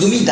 ጉሚዳ።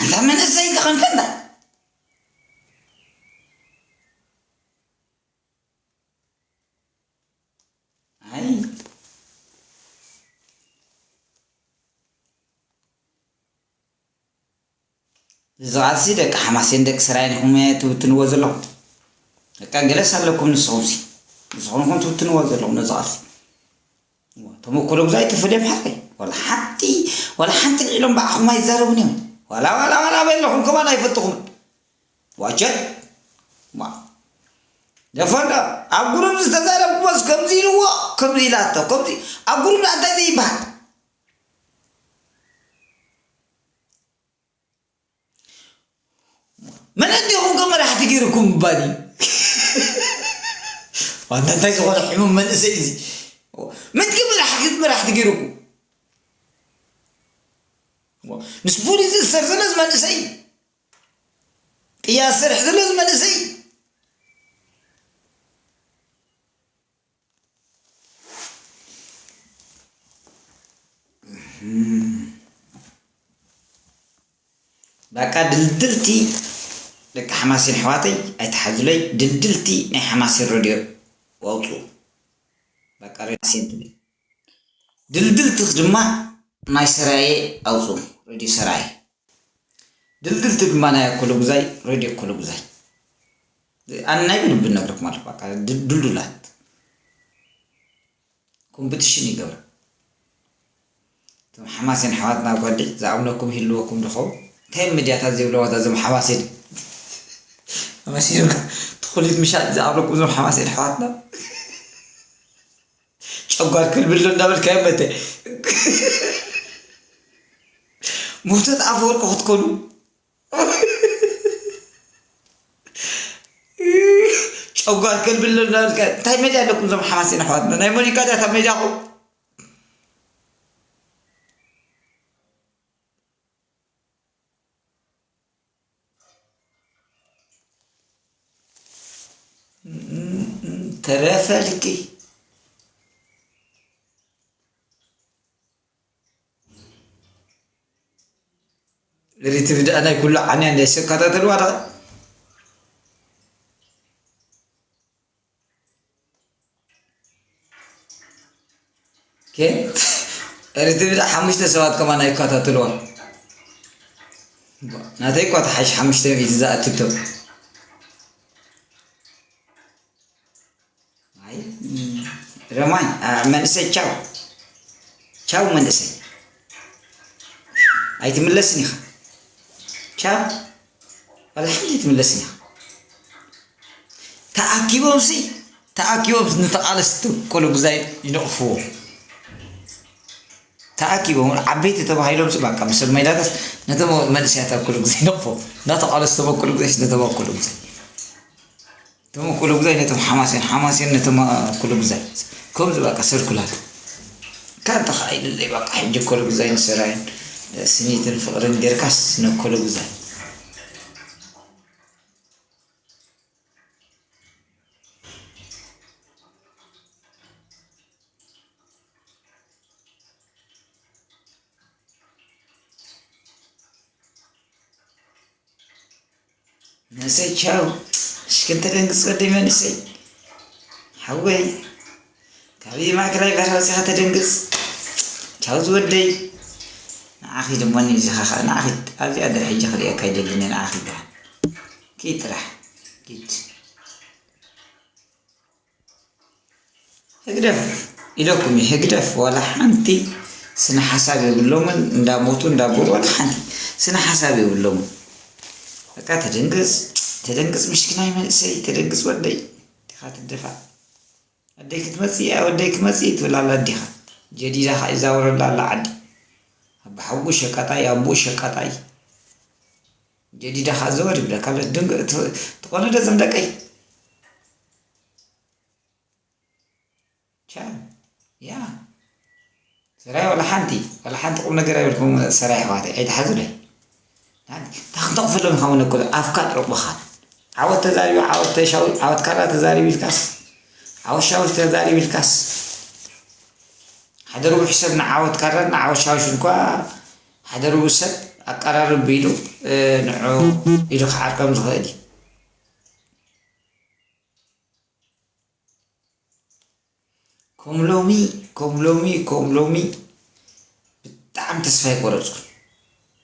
ኣንታ መንእሰይ ተኾንካ እንዳ ኣይ፣ እዚ ቃልሲ ደቂ ሓማሴን ደቂ ሰራየን ኢኹም ትብትንዎ ዘለኹም። በቃ ገለስ ኣለኩም ንስኹምሲ። ንስኹም ኢኹም ትብትንዎ ዘለኹም ነዚ ቃልሲ። እዋ፣ ተመኩሮ ግዛይ ትፈልዮም ሓቀይ። ዋላ ሓንቲ፣ ዋላ ሓንቲ ልዒሎም ብኣኹም ኣይዛረቡን እዮም። ዋላ፣ ዋላ፣ ዋላ በለኹም ከማን ኣይፈትኹምን። ዋቸት። ዋ። ደፈንዳ፣ ኣብ ጉሩብ ዝተዛረብኩዎስ ከምዚ ኢልዎ፣ ከምዚ ኢላቶ፣ ከምዚ፣ ኣብ ጉሩብ እንታይ ዘይበሃል? መን እንዲኹም ከ መራሕቲ ገይርኩም ምባል እዩ? ዋንታ እንታይ ዝኾነ ሕሙም መንእሰይ እዚ? መን ከ መራሕቲ፣ መራሕቲ ገይርኩም? ምስ ፖሊስ ዝእሰር ዘሎ እዚ መንእሰይ? ቅያስ ስርሕ ዘሎ እዚ መንእሰይ? በቃ ድልድልቲ ደቂ ሓማሴን ኣሕዋተይ ኣይትሓዙለይ። ድልድልቲ ናይ ሓማሴን ረድዮ ኣውፅኡ። በቃ ሬድዮ ሓማሴን ትብል። ድልድልቲ ድማ ናይ ሰራየ ኣውፅኡ። ሬድዮ ሰራየ። ድልድልቲ ድማ ናይ ኣኮለጉዛይ ሬድዮ ኣኮለጉዛይ። ኣነ ናይ ብልቢ ነግረኩም ኣለኹ። በቃ ድል-፣ ድልዱላት። ኮምፒቲሽን ይገብራ። እቶም ሓማሴን ኣሕዋትና ጓደይ ዝኣምነኩም ይህልወኩም ዶ ኸውን? እንታይ እዮም ሚድያታት ዘይብለዋ እታ እዞም ሓማሴን? ሓማሴን ትኹሊት ምሻጥ ዝኣምነኩም እዞም ሓማሴን ኣሕዋትና? ጨጓር ከልብሎ እንዳበልካዮ መተ። ሙህተት ኣፈወርቂ ክትኮኑ። ጨጓር ከልብሎ እንዳበልካ እንታይ ሜዳ ኣለኩም እዞም ሓማሴን ኣሕዋትና? ናይ ሞኒካ ድያ እታ ሜዳኹም? ተረፈ ልኪ። ሪትም ደኣ ናይ ኩሉ ዓንያ እንደ ዝከታተልዋ ደኣ። ኦኬ። ሪትም ደኣ ሓሙሽተ ሰባት ከማን ኣይከታተልዋ። ናተይ እኳ ተሓሽ ሓሙሽተ ሚእቲ ዝኣትቶ። ኣይ፣ ረማይ፣ አ፣ መንእሰይ ቻው። ቻው መንእሰይ። ኣይትምለስን ኢኻ። ቻው። ዋላ ሓንቲ ኣይትምለስን ኢኻ። ተኣኪቦምሲ፣ ተኣኪቦም ንተቓለስቲ ኮለጉዛይ ይነቕፍዎ። ተኣኪቦም ዓበይቲ ተባሂሎምሲ፣ በቃ፣ ምስ ሜዳታስ ነቶም መንእሰያት ኣብ ኩሉ ግዜ ይነቕፎም። ነተቓለስቶም ኣብ ኩሉ ግዜ፣ ነቶም ኣብ ኩሉ ግዜ። እቶም ኩሉ ግዜ ነቶም ሓማሴን፣ ሓማሴን ነቶም ኩሉ ግዜ። ከምዚ በቃ ሰርኩላር። ካንታ ኸዓ ኢሉለይ በቃ ሕጂ ኩሉ ግዜ ንሰራይን ስኒትን ፍቕርን ጌርካስ ንኩሉ ግዜ። መንእሰይ ቻው። እሺ፣ ክንተደንግጽ ወደይ መንእሰይ። ሓወይ፣ ካብ ማእከላይ ባሕሪ ወጺኻ ተደንግጽ። ቻው ዝወደይ። ንዓኺ ደሞ እኒ ዝኻ ኸ-፣ ንዓኺ ኣብዚኣ ድሕሪ ሕጂ ክርእየካ ኣይደልን እየ፣ ንዓኺ ደሓን። ኪድ ጥራሕ። ኪድ። ህግደፍ ኢለኩም እዩ። ህግደፍ ዋላ ሓንቲ ስነ ሓሳብ የብሎምን። እንዳሞቱ እንዳበሉ ዋላ ሓንቲ ስነ ሓሳብ የብሎምን። በቃ ተደንግጽ፣ ተደንግጽ ምሽኪናይ መንእሰይ፣ ተደንግጽ ወደይ። ዲኻ ትደፋ። ኣደይ ክትመጽእ እያ፣ ወደይ ክመጽእ እዩ ትብል ኣላ ኣዴኻ። ጀዲዳ ኸኣ ይዛወረላ ኣላ ዓዲ። ኣባሓጎኡ ሸቃጣይ፣ ኣቦኡ ሸቃጣይ። ጀዲዳ ኸኣ ዘወር ይብለካ ኣሎ። ድንግ-፣ ት-፣ ትቖነደ ዘም ደቀይ። ቻ-፣ ያ። ሰራይ ዋላ ሓንቲ፣ ዋላ ሓንቲ ቁም ነገር ኣይበልኩም ሰራይ ኣሕዋተይ፣ ኣይትሓዙለይ። ታኽንተቕፍሎም ኢኻ መነኮ ኣፍካ ጥዑቕ በኻን። ዓወት ተዛሪቡ፣ ዓወት ተሻዊ-፣ ዓወት ካራ ተዛሪቡ ኢልካስ፣ ዓወት ሻውሽ ተዛሪቡ ኢልካስ፣ ሓደ ርቡሕ ሰብ ንዓወት ካራን ንዓወት ሻውሽን እኳ ሓደ ርቡሕ ሰብ ኣቀራርብ ኢሉ፣ እ፣ ንዑ ኢሉ ክዓርቆም ዝኽእል እዩ። ከም ሎሚ፣ ከም ሎሚ፣ ከም ሎሚ ብጣዕሚ ተስፋ ኣይቆረጽኩን።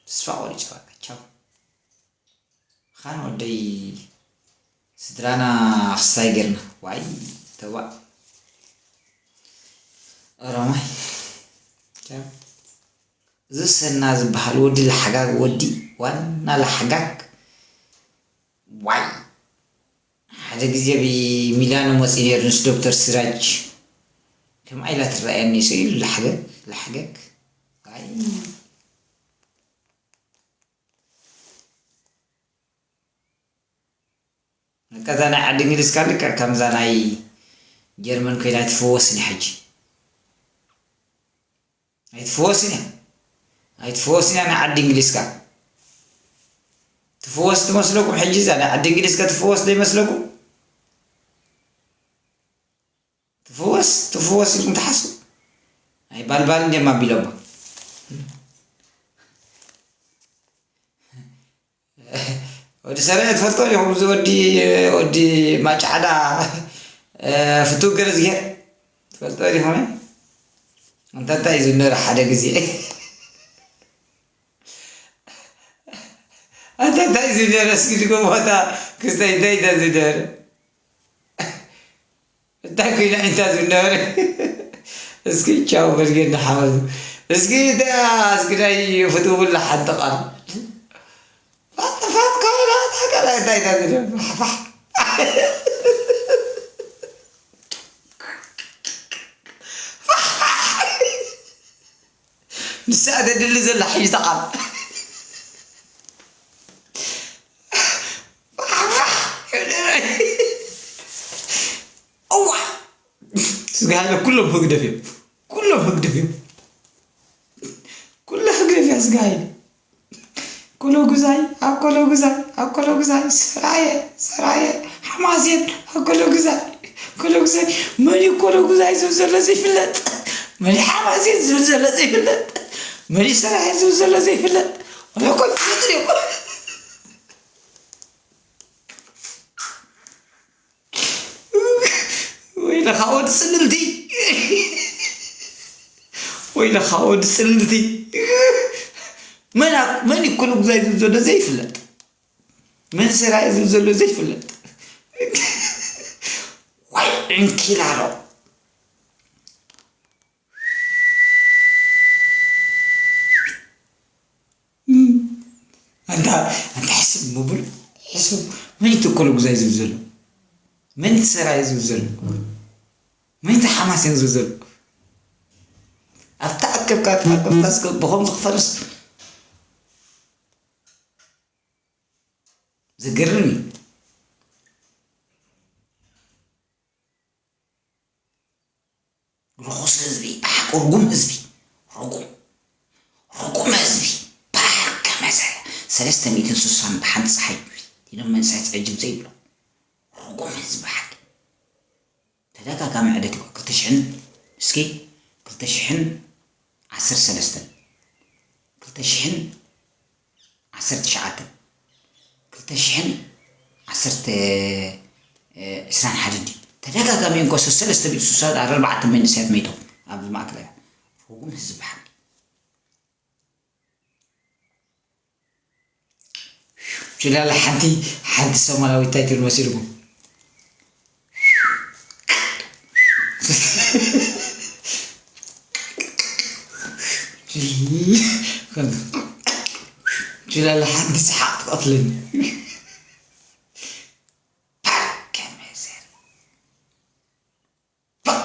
ተስፋ ቆሪጸ በቃ ቻው። ኻን ወደይ ስድራና ክስታይ ጌርና። ዋይ ተባእ። ኦሮማይ። ቻው። እዚ ሰና ዝበሃል ወዲ ለሓጋግ ወዲ ዋና ለሓጋግ። ዋይ። ሓደ ግዜ ብሚላኖ መጺኡ ነይሩ ምስ ዶክተር ሲራጅ። ከምኣ ኢላ ትረኣየኒ እሱ ኢሉ ለሓገግ፣ ለሓገግ። ኣይ። በቃ እዛ ናይ ዓዲ እንግሊዝካ ልክዕ ከምዛ ናይ ጀርመን ኮይና ኣይትፍወስን እያ ሕጂ። ኣይትፍወስን እያ። ኣይትፍወስን እያ ናይ ዓዲ እንግሊዝካ። ትፍወስ ትመስለኩም ሕጂ እዛ ናይ ዓዲ እንግሊዝካ ትፍወስ ዶ ይመስለኩም? ትፍወስ፣ ትፍወስ ኢልኩም ትሓስቡ? ኣይ ባልባል እንድዮም ኣቢሎማ። ወዲ ሰራየ ትፈልጦ ዲኹም? እዚ ወዲ፣ ወዲ ማጫዕዳ፣ እ፣ ፍቱው ገረዝጌር ትፈልጦ ዲኹም? እንተ እንታይ እዩ ዝነበረ ሓደ ግዜ? ኣንታ እንታይ እዩ ዝነበረ? እስኪ ድገሞ፣ እታ ክስታይ እንታይ እዩ ዝነበረ? እንታይ ኮይና ኢንታ ዝነበረ? እስኪ ቻው በል ጌና ሓወይ። እስኪ እታ፣ እስኪ ናይ ፍትውላ ሓንቲ ቃል። ፋት፣ ፋት፣ ካውላ፣ ታከላ፣ እንታይ ኢንታ ዝነበረ? ፋሕ፣ ፋሕ። ንሳ ተድሊ ዘላ ሕጂ ተቓል። እዋ! ስጋ ሃይለ ኩሎም ህግደፍ እዮም። ኩሎም ህግደፍ እዮም። ኩላ ህግደፍ እያ ስጋ ሃይለ። ኮሎ ጉዛይ፣ ኣብ ኮሎ ጉዛይ፣ ኣብ ኮሎ ጉዛይ፣ ሰራየ፣ ሰራየ፣ ሓማሴን፣ ኣብ ኮሎ ጉዛይ፣ ኮሎ ጉዛይ፣ መን እዩ ኮሎ ጉዛይ ዝብል ዘሎ ዘይፍለጥ፣ መን እዩ ሓማሴን ዝብል ዘሎ ዘይፍለጥ፣ መን እዩ ሰራየ ዝብል ዘሎ ዘይፍለጥ፣ ወላ እኮ ይፍለጥ እዩ። ወይለኻ ወዲ ጽልልቲ፣ ወይለኻ ወዲ ጽልልቲ። መን ኣ-፣ መን እዩ ኮሎ ጉዛይ ዝብል ዘሎ ዘይፍለጥ? መን ሰራየ ዝብል ዘሎ ዘይፍለጥ? ዋይ ዕንኪላሎ። ኣንታ፣ ኣንታ ሕስብ ምብል፣ ሕስብ። መን እዩ ኮሎ ጉዛይ ዝብል ዘሎ? መን እዩ ሰራየ ዝብል ዘሎ? መን እዩ ሓማሴን ዝብል ዘሎ? ኣብታ ኣከብካ፣ ኣከብካ እስከ ብኸምዚ ክፈልስ ዝገርም እዩ። ርኹስ ህዝቢ፣ ብሓቂ ርጉም ህዝቢ፣ ርጉም፣ ርጉም ህዝቢ፣ ብሓቂ መሰለ ሰለስተ ሚእትን ስሳን ብሓንቲ ፀሓይ ኢሎም መንእሰያት ዝዕጅብ ዘይብሎ ርጉም ህዝቢ ብሓቂ። ተደጋጋሚ ዕደት እኮ ክልተ ሽሕን፣ እስኪ ክልተ ሽሕን ዓሰርተ ሰለስተን፣ ክልተ ሽሕን ዓሰርተ ትሽዓተ፣ ክልተ ሽሕን ዓሰርተ፣ እ፣ ዕስራን ሓደን ድዩ? ተደጋጋሚ እንኮ ሰለስተ ሚእቲ ስሳን ኣርባዕተ መንእሰያት መይቶም ኣብዚ ማእከል እያ። ርጉም ህዝቢ ብሓቂ። ችላለ ሓንቲ፣ ሓንቲ ሶማላዊት እንታይ ትብል መሲልኩም? ችላለ ሓንቲ ሰሓቕ ትቐትለኒ። ፓክ ከመይ ዘር-፣ ፓክ።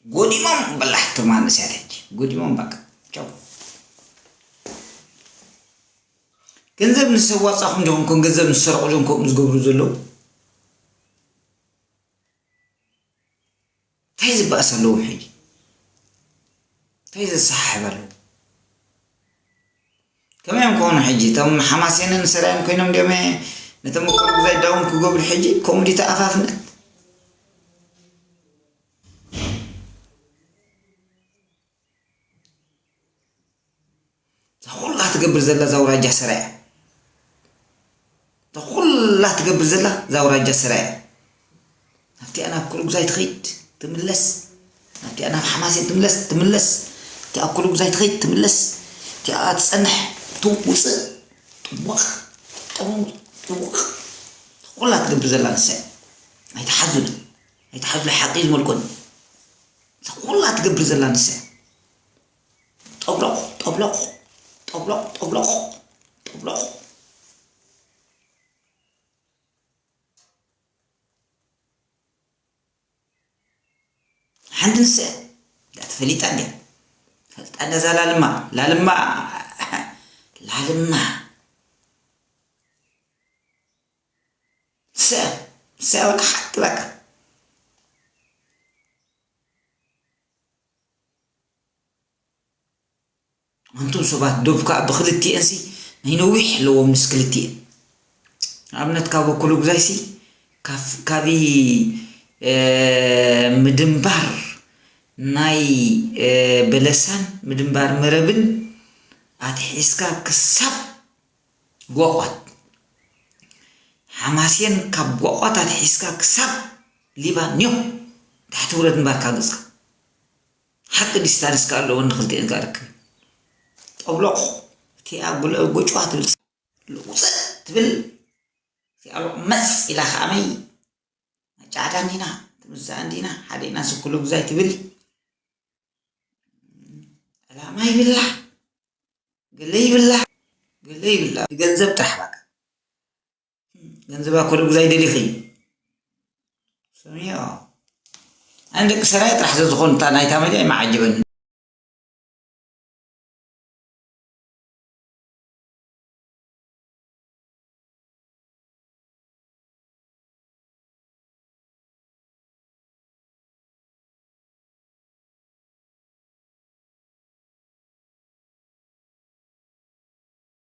ጎዲሞም በላሕቲ ማንስያት ሕጂ ጎዲሞም በቃ ቻው። ገንዘብ ንሰብ ዋጻኹም ዲኹም፣ ከም ገንዘብ ንሰርቑ ዲኹም ከምኡ ዝገብሩ ዘለዉ? እንታይ ዝበኣስ ኣለዎም ሕጂ? እንታይ ዘሰሓሕብ ኣሎ? ከመይ እዮም ክኾኑ ሕጂ? እቶም ሓማሴንን ሰራየን ኮይኖም ድዮም ነቶም ኣኮሎጉዛይ ዳውን ክገብሩ ሕጂ? ከምኡ ድዩ ተኣፋፍነት? እዛ ኩላ ትገብር ዘላ እዛ ኣውራጃ ሰራያ፣ እዛ ኩላ ትገብር ዘላ እዛ ኣውራጃ ሰራያ፣ ናብቲኣ ናብ ኩሉ ግዛይ ትኸይድ ትምለስ፣ ናብቲኣ ናብ ሓማሴን ትምለስ ትምለስ፣ እቲኣ ኩሉ ግዛይ ትኸይድ ትምለስ፣ እቲኣ ትጸንሕ ትውጽእ፣ ጥቡቕ ጥቡቕ ጥቡቕ፣ ኩላ ትገብር ዘላ ንሳ እያ። ኣይትሓዙኒ፣ ኣይትሓዙ፣ ሓቂ እዩ ዝመልኮኒ። እዛ ኩላ ትገብር ዘላ ንሳ እያ። ጠብሎቕ ጠብሎቕ ጠብሎቕ ጠብሎቕ ጠብሎቕ። ሓንቲ ንሳ እያ። እዛ ተፈሊጣ እንድያ። ፈልጣ እንዳ እዛ ላልማ፣ ላልማ፣ ላልማ። ንሳ እያ። ንሳ እያ ወላ ሓንቲ በቃ። ኣንቱም ሰባት ዶብ ከኣ ብኽልቲኤንሲ ናይ ነዊሕ ኣለዎም ምስ ክልቲኤን። ንኣብነት ካብ ኣኮሎጉዛይሲ ካብ፣ ካብ፣ እ፣ ምድንባር ናይ፣ እ፣ በለሳን ምድንባር መረብን ኣትሒዝካ ክሳብ ጓቋት፣ ሓማሴን ካብ ጓቋት ኣትሒዝካ ክሳብ ሊባን ኒዮ ታሕቲ ውረድ እምበኣርካ ገጽካ። ሓቂ ዲስታንስ ከኣ ኣለዎ ንኽልቲኤን ከኣ ርክብ። ጠብሎቕ እቲኣ ጉልአ ጎጭዋ ትብል ልቑጽ ትብል እቲኣ ሎቕ መጽ ኢላ ከኣ መይ ጫዕዳ እንዲና ትምዛእ እንዲና ሓደ ኢና ስኩሉ ግዛይ ትብል ዕላማ ይብላ ገለ ይብላ ገለ ይብላ። ገንዘብ ጥራሕ በቃ። ገንዘብ ኣኮ ዶ ግዛይ ደሊኺ? ሰሚዖ። ኣነ ደቂ ሰራየ ጥራሕ ዘዝኾኑ እታ ናይታ መድያ ይመዓጅበኒ።